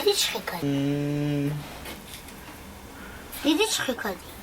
دیدی چی کردی؟ دیدی چی کردی؟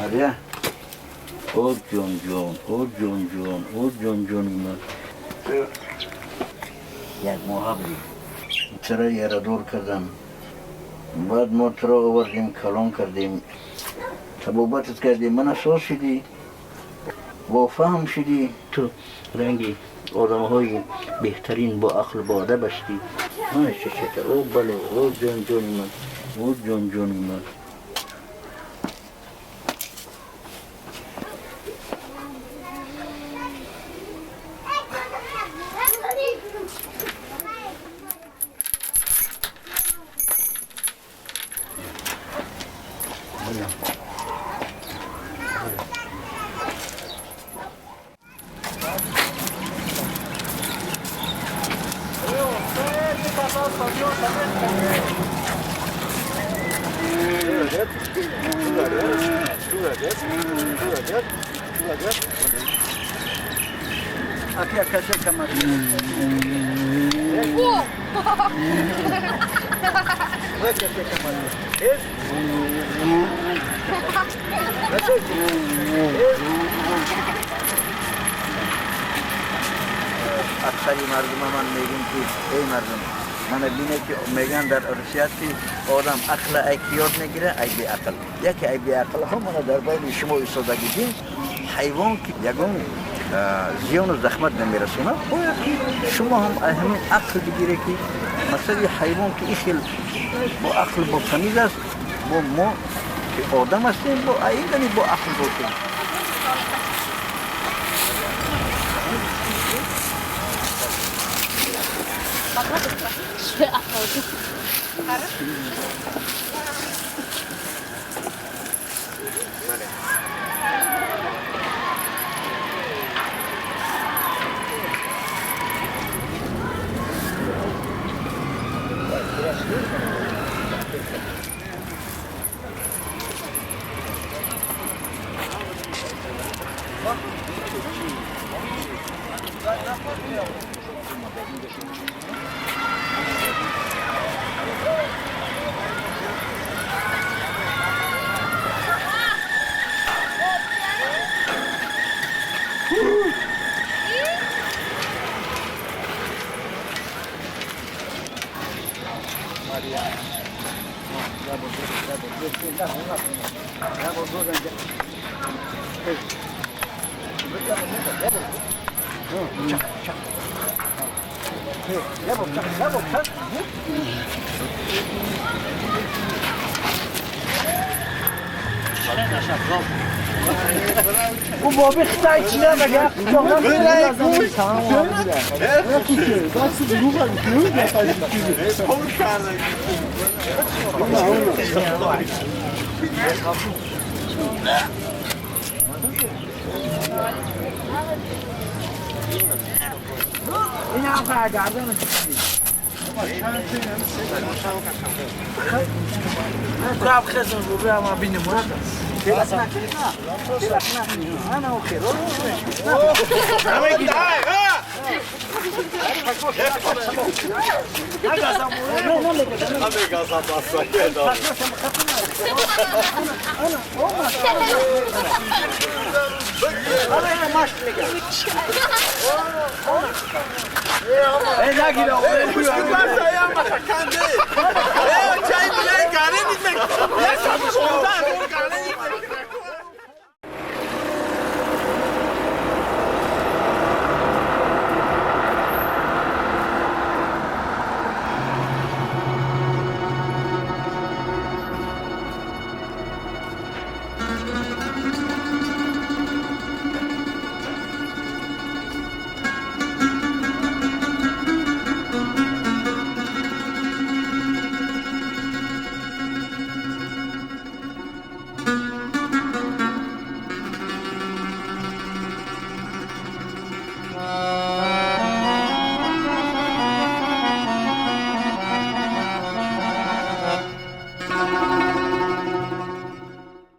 Maria. O ҷон ҷон, о ҷон ҷон, о ҷон ҷони ман. Як моҳа будӣ. Тура ярадор кардам. Баъд мо туро овардем, калон кардем. Табобатат кардем. Мана соз шудӣ. Бофаҳм шудӣ. Ту ранги одамҳои беҳтарин бо ақл бо адаб ҳастӣ. Чачата, о бале, о ҷон ҷони ман, о ҷон ҷони ман. Аксари мардума ман мегӯм ки эй мардум, мана бине ки мегӯянд дар Русия ки одам ақла ай ки ёд мегира, ай беақл. Яке ай беақлҳо мана дар байни шумо истодагӣ дин ҳайвон ки ягон зиёну захмат намерасонад, бояд ки шумо ҳам ҳамин ақл бигире ки масали ҳайвон ки ин хел бо ақл бо тамиз аст, бо мо ки одам ҳастем, бо айдани бо ақл бошем.